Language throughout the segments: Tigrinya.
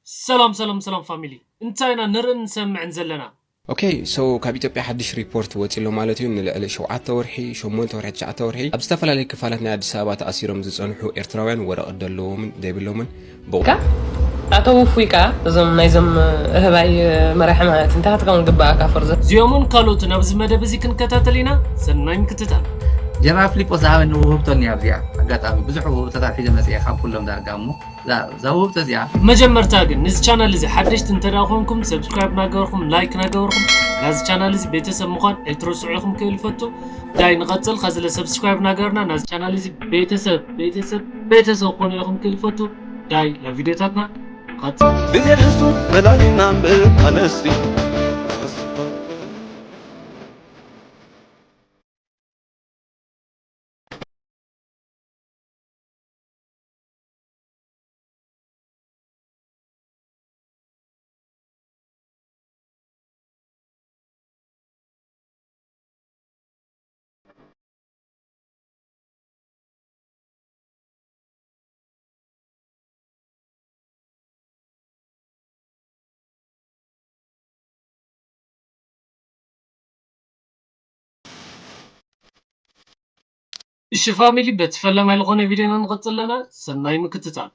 ሰላም ሰላም ሰላም ፋሚሊ፣ እንታይ ኢና ንርእን ንሰምዕን ዘለና? ኦኬ፣ so ካብ ኢትዮጵያ ሓድሽ ሪፖርት ወፂ ኣሎ ማለት እዩ። ንልዕሊ ሸውዓተ ወርሒ፣ ሸሞንተ ወርሒ፣ ትሽዓተ ወርሒ ኣብ ዝተፈላለዩ ክፋላት ናይ ኣዲስ ኣበባ ተኣሲሮም ዝፀንሑ ኤርትራውያን ወረቐት ደለዎምን ዘይብሎምን ብቑ- ካ ኣቶ ውፉይ ካ እዞም ናይዞም እህባይ መራሒ ማለት እንታይ ክትከውን ግባኣካ ፈርዘ እዚኦምን ካልኦትን ኣብዚ መደብ እዚ ክንከታተል ኢና። ሰናይ ምክትታል። ጀነራል ፊሊጶስ ዝሃበኒ ውህብቶ እኒኣ ኣብዚኣ ኣጋጣሚ ብዙሕ ውህብቶታት ሒዘ መፅአ ካብ ኩሎም ዳርጋ እሞ እዛ ውህብቶ እዚኣ መጀመርታ ግን ንዚ ቻናል እዚ ሓደሽቲ እንተ ደኣ ኮንኩም ሰብስክራይብ ናገበርኩም ላይክ ናገበርኩም ናዚ ቻናል እዚ ቤተሰብ ምዃን ኣይትረስዑ ኢኹም ክብል ይፈቱ። ዳይ ንቐጽል ኸዚ ለ ሰብስክራይብ ናገርና ናዚ ቻናል እዚ ቤተሰብ ቤተሰብ ቤተሰብ ኮኑ ኢኹም ክብል ይፈቱ። ዳይ ናብ ቪዲዮታትና ንቐጽል። ብዘይ ሕሱ በላሊና እምበር ኣነስቲ እሺ ፋሚሊ በቲ ፈለማይ ዝኾነ ቪድዮና ንቐጽል ኣለና። ሰናይ ምክትታል።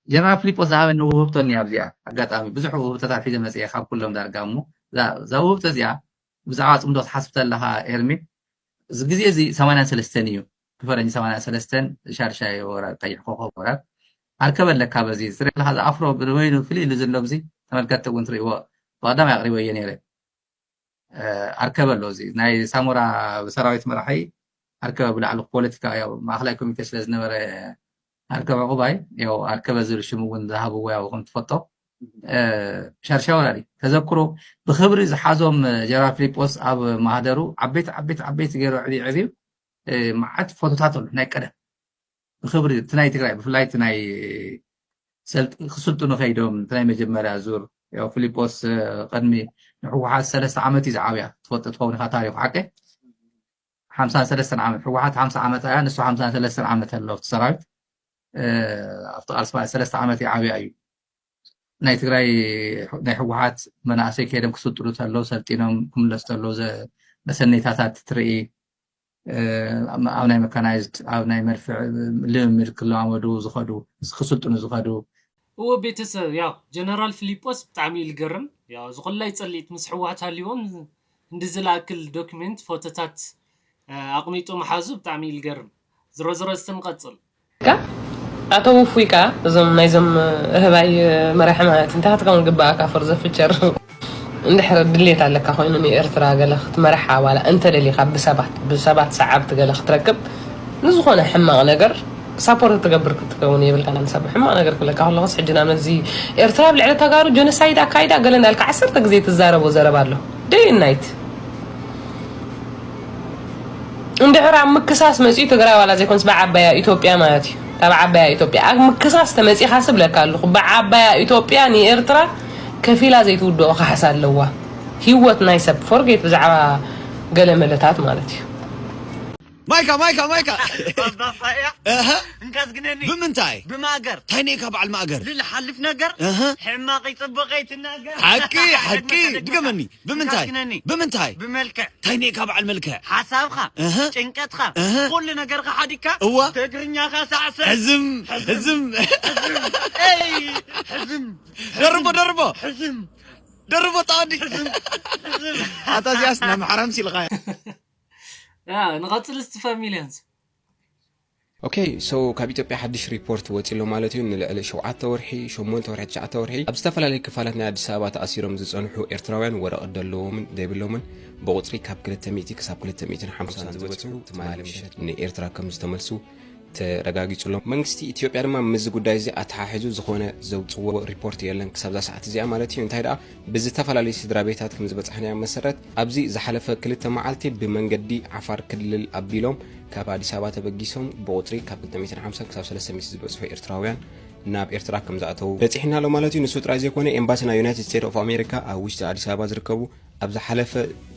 ጀነራል ፊሊጶስ ዝሃበኒ ውህብቶ እኒኣ ኣብዚኣ ኣጋጣሚ ብዙሕ ውህብቶታት ሒዘ መፅአ ካብ ኩሎም ዳርጋ እሞ እዛ ውህብቶ እዚኣ ብዛዕባ ፅምዶ ክትሓስብ ተለካ ኤርሚ እዚ ግዜ እዚ ሰማንያን ሰለስተን እዩ ብፈረንጂ ሰማንያን ሰለስተን ሻርሻይ ወራር ቀይሕ ኮኸብ ወራር ኣርከበ ኣለካ በዚ ትሪኦ ኣለካ እዚ ኣፍሮ ብበይኑ ፍልይ ኢሉ ዘሎ ብዚ ተመልከትቲ እውን ትሪእዎ ብቐዳማይ ኣቕሪበዮ ነይረ ኣርከበ ኣሎ እዚ ናይ ሳሞራ ሰራዊት መራሒ ኣርከበ ብላዕሊ ፖለቲካ ያው ማእኸላይ ኮሚቴ ስለ ዝነበረ ኣርከበ ዕቑባይ ያው ኣርከበ ዝብል ሽም እውን ዝሃብዎ ያው ከም ትፈልጦ ሻርሻ ወራሪ ተዘክሮ ብክብሪ ዝሓዞም ጀነራል ፊሊጶስ ኣብ ማህደሩ ዓበይቲ ዓበይቲ ዓበይቲ ገይሩ ዕብዩ ዕብዩ መዓት ፎቶታት ኣሎ ናይ ቀደም ብክብሪ እቲ ናይ ትግራይ ብፍላይ እቲ ናይ ክስልጥኑ ከይዶም እቲ ናይ መጀመርያ ዙር ያው ፊሊጶስ ቅድሚ ንሕወሓት ሰለስተ ዓመት እዩ ዝዓብያ ትፈልጦ ትኸውን ኢካ ታሪኩ ሓቂ ሓምሳን ሰለስተን ዓመት ሕወሓት ሓምሳ ዓመት እያ ንሱ ሓምሳን ሰለስተን ዓመት ኣሎ ኣብቲ ሰራዊት ኣብቲ ቃልሲ ማለት ሰለስተ ዓመት ይዓብያ እዩ ናይ ትግራይ ናይ ሕወሓት መናእሰይ ከይዶም ክስልጥኑ ተለው ሰልጢኖም ክምለሱ ተለው መሰኔታታት ትርኢ ኣብ ናይ መካናይዝድ ኣብ ናይ መድፍዕ ልምምድ ክለማመዱ ዝኸዱ ክስልጥኑ ዝኸዱ እዎ ቤተሰብ ያው ጀነራል ፊሊጶስ ብጣዕሚ እዩ ልገርም ያው ዝኮላይ ጸሊት ምስ ሕወሓት ሃልዎም እንድዚ ዝኣክል ዶክሜንት ፎቶታት ኣቕሚጡ ምሓዙ ብጣዕሚ እዩ ልገርም ዝሮ ዝሮ እስቲ ንቐጽል ኣቶ ውፉይ ከኣ እዞም ናይዞም እህባይ መራሒ ማለት እንታይ ክትከውን ግባኣካ ፈርዘ ፍቸር እንድሕር ድሌት ኣለካ ኮይኑ ንኤርትራ ገለ ክትመርሓ ዋላ እንተደሊኻ ብሰባት ብሰባት ሰዓብቲ ገለ ክትረክብ ንዝኾነ ሕማቕ ነገር ሳፖርት ትገብር ክትከውን የብልካን ንሳብ ሕማቕ ነገር ክብለካ ከለኹስ ሕጂ ናመዚ ኤርትራ ኣብ ልዕሊ ተጋሩ ጀኖሳይድ ኣካይዳ ገለ እንዳልካ ዓሰርተ ግዜ ትዛረቦ ዘረባ ኣሎ ደይ ናይት እንድሕር ኣብ ምክሳስ መፂኡ ትግራይ ዋላ ዘይኮንስ ብዓባያ ኢትዮጵያ ማለት እዩ ካብ ዓባያ ኢትዮጵያ ኣብ ምክሳስ ተመፂኻ ስብለካ ኣለኹ ብዓባያ ኢትዮጵያ ንኤርትራ ከፊላ ዘይትውድኦ ካሕሳ ኣለዋ ሂወት ናይ ሰብ ፎርጌት ብዛዕባ ገለ መለታት ማለት እዩ ማይካ ማይካ ማይካ ባባያ እህ እንካዝግነኒ ብምንታይ ብማእገር ታይነካ በዓል ማእገር ልልሓልፍ ነገር እህ ሕማቕ ይፅብቐ ይትናገር ሓቂ ሓቂ ድገመኒ ብምንታይ እንካዝግነኒ ብምንታይ ብመልክዕ ታይነካ በዓል መልክዕ ሓሳብኻ እህ ጭንቀትካ እህ ኩሉ ነገርካ ሓዲግካ እዋ ትግርኛኻ ሳዕስዕ ሕዝም ሕዝም ኤይ ሕዝም ደርቦ ደርቦ ሕዝም ደርቦ ጣወዲ ሕዝም ኣታ እዚኣስ ናይ ማሕራም ሲልካ ያ ንቐጽል እስቲ ፋሚልያንስ ኦኬ so ካብ ኢትዮጵያ ሓድሽ ሪፖርት ወፂ ኣሎ ማለት እዩ ንልዕሊ ሸውዓተ ወርሒ ሸሞንተ ወርሒ ትሽዓተ ወርሒ ኣብ ዝተፈላለዩ ክፋላት ናይ ኣዲስ ኣበባ ተኣሲሮም ዝፀንሑ ኤርትራውያን ወረቐት ደለዎምን ዘይብሎምን ብቁፅሪ ካብ ክልተ ሚእቲ ክሳብ ክልተ ሚእትን ሓምሳን ዝበፅሑ ትማሊ ምሸት ንኤርትራ ከም ዝተመልሱ ተረጋጊጹ ኣሎ መንግስቲ ኢትዮጵያ ድማ ምስዚ ጉዳይ እዚ ኣተሓሒዙ ዝኾነ ዘውፅዎ ሪፖርት የለን ክሳብዛ ሰዓት እዚኣ ማለት እዩ እንታይ ደኣ ብዝተፈላለዩ ስድራ ቤታት ከም ዝበጻሕናዮ መሰረት ኣብዚ ዝሓለፈ ክልተ መዓልቲ ብመንገዲ ዓፋር ክልል ኣቢሎም ካብ ኣዲስ ኣበባ ተበጊሶም ብቁፅሪ ካብ ክልተ ሚእትን ሓምሳን ክሳብ ሰለስተ ሚእቲ ዝበፅሑ ኤርትራውያን ናብ ኤርትራ ከም ዝኣተዉ በፂሕና ኣሎ ማለት እዩ ንሱ ጥራይ ዘይኮነ ኤምባሲ ናይ ዩናይትድ ስቴትስ ኦፍ ኣሜሪካ ኣብ ውሽጢ ኣዲስ ኣበባ ዝርከቡ ኣብ ዝሓለፈ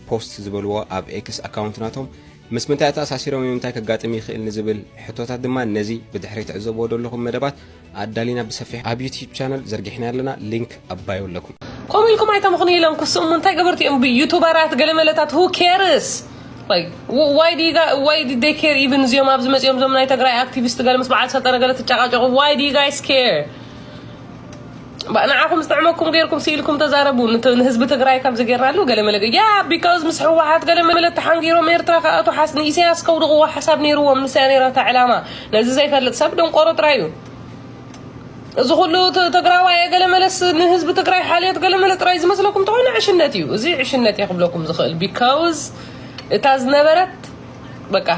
ፖስት ዝበልዎ ኣብ ኤክስ ኣካውንት ናቶም ምስ ምንታይ ተኣሳሲሮም እዮም፣ እንታይ ከጋጥም ይኽእል ንዝብል ሕቶታት ድማ ነዚ ብድሕሪ ትዕዘብዎ ዘለኹም መደባት ኣዳሊና ብሰፊሕ ኣብ ዩቲዩብ ቻነል ዘርጊሕና ኣለና። ሊንክ ኣብ ባዮ ኣለኩም። ከምኡ ኢልኩም ኣይተምኽኑ ኢሎም ክስእሙ እንታይ ገበርቲ እዮም ብዩቱበራት ገለመለታት who cares? Like, why do you guys, why did they care even? እዚኦም ኣብዚ መፂኦም እዞም ናይ ትግራይ ኣክቲቪስት ገለ ምስ በዓል ሰልጠነ ገለ ትጨቃጨቁ? Why do you guys care? ንዓኹም ዝጥዕመኩም ገይርኩም ስኢልኩም ተዛረቡ። ንህዝቢ ትግራይ ከምዚ ገይርናሉ ገለ መለ yeah because ምስ ህወሓት ገለ መለ ተሓንጊሮም ኤርትራ ከኣቱ ሓስ ንኢሳያስ ከውድቕዎ ሓሳብ ነይርዎም። ንስያ ነይራ እታ ዕላማ። ነዚ ዘይፈልጥ ሰብ ደንቆሮ ጥራይ እዩ። እዚ ኩሉ ትግራዋይ ገለ መለስ ንህዝቢ ትግራይ ሓልዮት ገለ መለ ጥራይ ዝመስለኩም ተኾይኑ ዕሽነት እዩ። እዚ ዕሽነት እየ ክብለኩም ዝኽእል because እታ ዝነበረት በቃ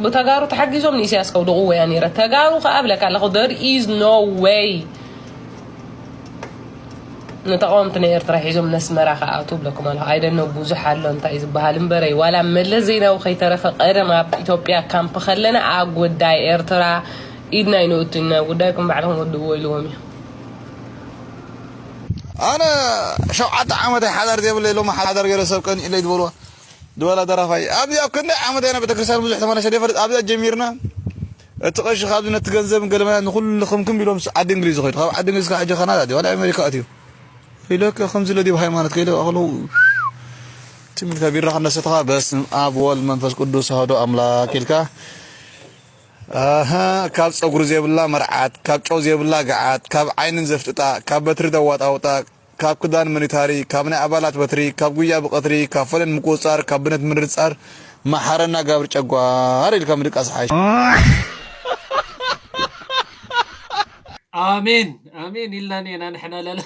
ብተጋሩ ተሓጊዞም ንኢሳያስ ከውድቕዎ እያ ነይረ። ተጋሩ ከኣ ብለካ ኣለኹ there is no way ንተቃወምቲ ናይ ኤርትራ ሒዞም ነስመራ ከኣቱ ብለኩም ኣለኹ። I don't know ብዙሕ ኣሎ እንታይ ዝበሃል እምበረይ ዋላ መለስ ዜናዊ ከይተረፈ ቀደም ኣብ ኢትዮጵያ ካምፕ ከለና ኣብ ጉዳይ ኤርትራ ኢድና ይንእቱ ኢና ጉዳይኩም ባዕልኹም ወድእዎ ኢልዎም እዩ። ኣነ ሸውዓተ ዓመት ሓዳር ዘይብለይ ሎሚ ሓዳር ገይረ ሰብ ቀኒእለይ ዝበልዋ ዝበላ ደራፋይ ኣብዚ ኣብ ክንደይ ዓመት ኢና ቤተክርስትያን ብዙሕ ተመላሸ ዘይፈልጥ ኣብዛ ጀሚርና እቲ ቀሺ ካብዚ ነቲ ገንዘብን ገለመና ንኩሉ ክምክም ኢሎም ዓዲ እንግሊዝ ዝኸዱ ካብ ዓዲ እንግሊዝ ካብ ሕጂ ካናዳ ድዩ ዋላ ኣሜሪካ ኣትዩ ኢለካ ከምዚ ለዲ ሃይማኖት ከይለ ኣኸለው ትም ኢልካ ቢራኻ እናሰተኻ በስም ኣብ ወልድ መንፈስ ቅዱስ ኣህዶ ኣምላክ ኢልካ ኣሀ ካብ ፀጉሪ ዘይብላ መርዓት ካብ ጨው ዘይብላ ገዓት ካብ ዓይንን ዘፍጥጣ ካብ በትሪ ዘዋጣውጣ ካብ ክዳን መኒታሪ ካብ ናይ ኣባላት በትሪ ካብ ጉያ ብቐትሪ ካብ ፈለን ምቁፅፃር ካብ ብነት ምርፃር መሓረና ጋብር ጨጓር ኢልካ ምድቃስ ሓይሽ። ኣሜን ኣሜን ኢልና ኔና ንሕና ለለ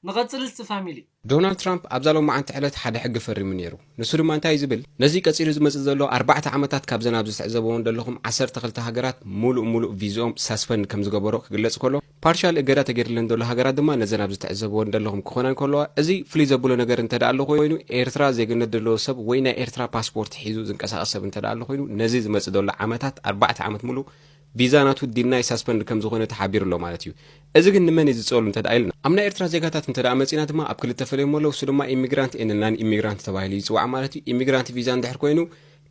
ንቐፅል እስቲ ፋሚሊ ዶናልድ ትራምፕ ኣብዛ ሎማዓንቲ ዕለት ሓደ ሕጊ ፈሪሙ ነይሩ። ንሱ ድማ እንታይ እዩ ዝብል? ነዚ ቀጺሉ ዝመጽእ ዘሎ ኣርባዕተ ዓመታት ካብዘን ኣብዚ ትዕዘብወን ዘለኹም ዓሰርተ ክልተ ሃገራት ሙሉእ ሙሉእ ቪዝኦም ሳስፐንድ ከም ዝገበሮ ክግለጽ ከሎ ፓርሻል እገዳ ተገይርለን ዘሎ ሃገራት ድማ ነዘን ኣብዚ ትዕዘብወን ዘለኹም ክኾና እንከለዋ እዚ ፍልይ ዘብሎ ነገር እንተ ደኣ ኣሎ ኮይኑ ኤርትራ ዜግነት ዘለዎ ሰብ ወይ ናይ ኤርትራ ፓስፖርት ሒዙ ዝንቀሳቐስ ሰብ እንተ ደኣ ኣሎ ኮይኑ ነዚ ዝመጽእ ዘሎ ዓመታት ኣርባዕተ ዓመት ሙሉእ ቪዛ ናቱ ዲናይ ሳስፐንድ ከም ዝኾነ ተሓቢሩ ኣሎ ማለት እዩ። እዚ ግን ንመን እዩ ዝጸሉ እንተ ደኣ ኢልና፣ ኣብ ናይ ኤርትራ ዜጋታት እንተ ደኣ መጺና ድማ ኣብ ክልተ ፈለዮም ኣለዉ። እሱ ድማ ኢሚግራንት ኤን ናን ኢሚግራንት ተባሂሉ ይጽዋዕ ማለት እዩ። ኢሚግራንት ቪዛ እንድሕር ኮይኑ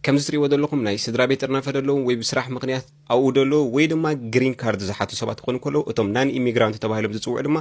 ከምዚ ትሪእዎ ዘለኹም ናይ ስድራ ቤት ጥርናፈ ደለዉ ወይ ብስራሕ ምኽንያት ኣብኡ ደለዉ ወይ ድማ ግሪን ካርድ ዝሓቱ ሰባት ክኾኑ ከለዉ እቶም ናን ኢሚግራንት ተባሂሎም ዝጽውዑ ድማ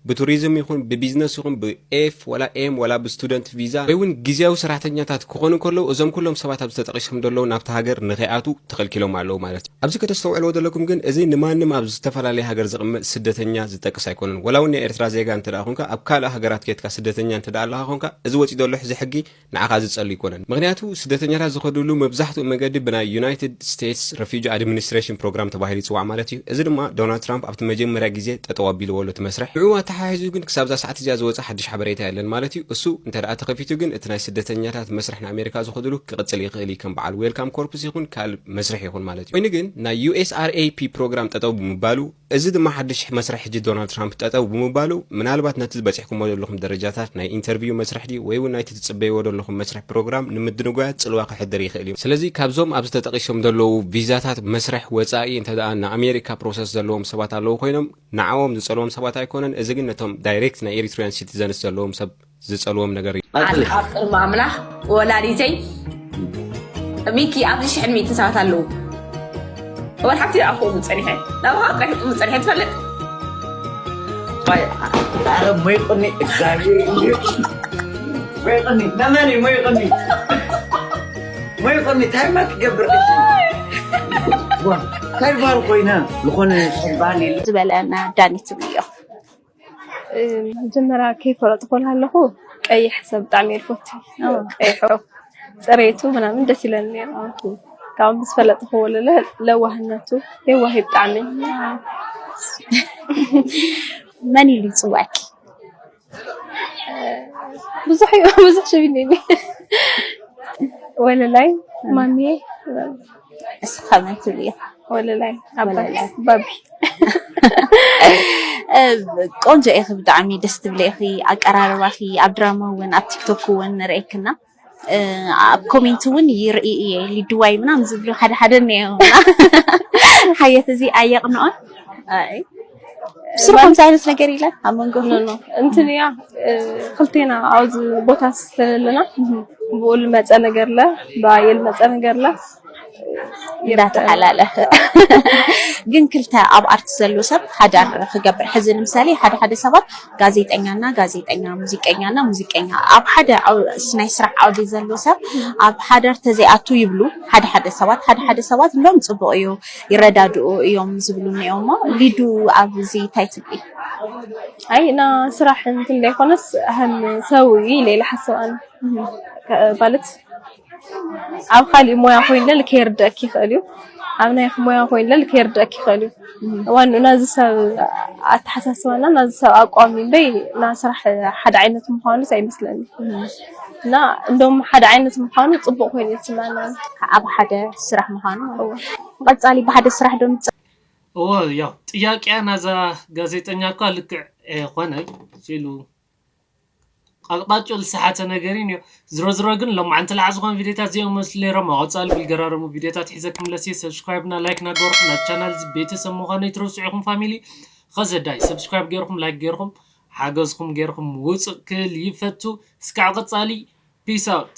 ብቱሪዝም ይኹን ብቢዝነስ ይኹን ብኤፍ ወላ ኤም ወላ ብስቱደንት ቪዛ ወይ እውን ግዜያዊ ሰራሕተኛታት ክኾኑ ከለዉ እዞም ኩሎም ሰባት ኣብዚ ተጠቒሶም ዘለዉ ናብቲ ሃገር ንኸይኣትዉ ተኸልኪሎም ኣለዉ ማለት እዩ። ኣብዚ ከተስተውዕልዎ ዘለኩም ግን እዚ ንማንም ኣብ ዝተፈላለየ ሃገር ዝቕመጥ ስደተኛ ዝጠቅስ ኣይኮነን። ወላ እውን ናይ ኤርትራ ዜጋ እንተ ደኣ ኾንካ ኣብ ካልእ ሃገራት ኬድካ ስደተኛ እንተ ደኣ ኣለኻ ኾንካ እዚ ወፂኡ ዘሎ ሕዚ ሕጊ ንዓኻ ዝጸሉ ኣይኮነን። ምኽንያቱ ስደተኛታት ዝኸድሉ መብዛሕትኡ መገዲ ብናይ ዩናይትድ ስቴትስ ረፊጂ ኣድሚኒስትሬሽን ፕሮግራም ተባሂሉ ይጽዋዕ ማለት እዩ። እዚ ድማ ዶናልድ ትራምፕ ኣብቲ መጀመርያ ግዜ ጠጠው ኣቢልዎ ኣሎ እቲ መስርሕ። ብኡ ኣተሓሒዙ ግን ክሳብ እዛ ሰዓት እዚኣ ዝወጸ ሓድሽ ሓበሬታ የለን ማለት እዩ። እሱ እንተ ደኣ ተኸፊቱ ግን እቲ ናይ ስደተኛታት መስርሕ ንኣሜሪካ ዝኸድሉ ክቕጽል ይኽእል እዩ ከም በዓል ዌልካም ኮርፕስ ይኹን ካልእ መስርሕ ይኹን ማለት እዩ። ኮይኑ ግን ናይ ዩ ኤስ ኣር ኤ ፒ ፕሮግራም ጠጠው ብምባሉ እዚ ድማ ሓድሽ መስርሕ ሕጂ ዶናልድ ትራምፕ ጠጠው ብምባሉ ምናልባት ነቲ በፂሕኩሞ ዘለኹም ደረጃታት ናይ ኢንተርቪው መስርሕ ድዩ ወይ እውን ናይቲ ትፅበይዎ ዘለኹም መስርሕ ፕሮግራም ንምድንጓያት ፅልዋ ከሕድር ይኽእል እዩ። ስለዚ ካብዞም ኣብዚ ተጠቒሶም ዘለዉ ቪዛታት መስርሕ ወፃኢ እንተ ደኣ ንኣሜሪካ ፕሮሰስ ዘለዎም ሰባት ኣለዉ ኮይኖም ንዓዎም ዝፀልዎም ሰባት ኣይኮነን። እዚ ግን ነቶም ዳይሬክት ናይ ኤሪትሪያን ሲቲዘንስ ዘለዎም ሰብ ዝጸልዎም ነገር እዩ። ኣብ ቅድሚ ኣምላኽ ወላዲተይ ሚኪ ኣብዚ ሽሕን ሚእትን ሰባት ኣለዉ። ወል ሓንቲ ደኣ ክእሙ ጸኒሐ ናብኻ ጥራሕ ክእሙ ጸኒሐ ትፈልጥ ኣረ ሞይቕኒ እግዚኣብሔር እዩ። ሞይቕኒ ናመን እዩ ሞይቕኒ ሞይቕኒ ታይማ ክገብር ዋ እንታይ ባል ኮይና ዝኾነ ባህል የለ ዝበለ ዳኒ ትብልዮ መጀመርያ ከይፈለጥኩ ከለኹ ቀይሕ ሰብ ብጣዕሚ እየ ዝፈቱ። ቀይሑ ፅሬቱ ምናምን ደስ ይለኒ ነይሩ። ካብ ምስ ፈለጥኩዎ ለለ ለዋህነቱ የዋህ እዩ ብጣዕሚ። መን ኢሉ ይፅዋዕኪ? ብዙሕ እዩ ብዙሕ ሽም ይነኒ ወለላይ ማሚየ እስኻ መን ትብልዮ? ወለላይ ኣባይ ባቢ ቆንጆ ኢኺ ብጣዕሚ ደስ ትብሊ ኢኺ ኣቀራርባኺ ኣብ ድራማ እውን ኣብ ቲክቶክ እውን ንርእየክና ኣብ ኮሜንት እውን ይርኢ እየ ሊድዋይ ምናምን ዝብሉ ሓደ ሓደ እኒኦ ሓየት እዚ ኣየቕንኦን ስሩ ከምዚ ዓይነት ነገር ኢለ ኣብ መንጎ እንትን እያ ክልቴና ኣብዚ ቦታ ስለለና ብኡ ልመፀ ነገር ለ ብኣየ ልመፀ ነገር ለ እንዳተሓላለፈ ግን ክልተ ኣብ ኣርት ዘሎ ሰብ ሓዳር ክገብር ሕዚ ንምሳሌ ሓደ ሓደ ሰባት ጋዜጠኛና ጋዜጠኛ ሙዚቀኛና ሙዚቀኛ ኣብ ሓደ ናይ ስራሕ ዓውዲ ዘሎ ሰብ ኣብ ሓዳር ተዘይኣቱ ይብሉ ሓደ ሓደ ሰባት ሓደ ሓደ ሰባት እንዶም ፅቡቅ እዩ ይረዳድኡ እዮም ዝብሉ እኒኦሞ ሊዱ ኣብዚ እንታይ ትብሊ ኣይ ና ስራሕ እንትን ዘይኮነስ ከም ሰብ እዩ ኢለ ኢለ ሓስብ ኣነ ማለት ኣብ ካሊእ ሞያ ኮይንለ ልከይርድአክ ይኽእል እዩ ኣብ ናይ ሞያ ኮይንለ ልከይርድአክ ይኽእል እዩ ዋንኡ ናዚ ሰብ ኣተሓሳስባና ናዚ ሰብ ኣቋም እምበይ ና ስራሕ ሓደ ዓይነት ምዃኑስ ኣይመስለኒ እና እንደም ሓደ ዓይነት ምዃኑ ፅቡቅ ኮይኑ ይስማና ኣብ ሓደ ስራሕ ምዃኑ ቀፃሊ ብሓደ ስራሕ ዶ ምፅ እዎ ያው ጥያቄያ ናዛ ጋዜጠኛ እኳ ልክዕ ኮነ ሲሉ ኣቅጣጭኡ ዝሰሓተ ነገር እዩ ዝሮ ዝሮ ግን ሎማዓንቲ ላዓ ዝኾኑ ቪዲዮታት እዚኦም መስሉ ነይሮም ኣብ ቀፃሊ ብልገራረሙ ቪዲዮታት ሒዘ ክምለስ እየ ሰብስክራይብ ና ላይክ ናገርኩም ናብ ቻናል እዚ ቤተሰብ ምዃኑ ይትረስዑ ኢኹም ፋሚሊ ኸዘዳይ ሰብስክራይብ ገይርኩም ላይክ ገይርኩም ሓገዝኩም ገይርኩም ውፅእ ክል ይፈቱ እስካዕ ቀፃሊ ፒስ ኣውት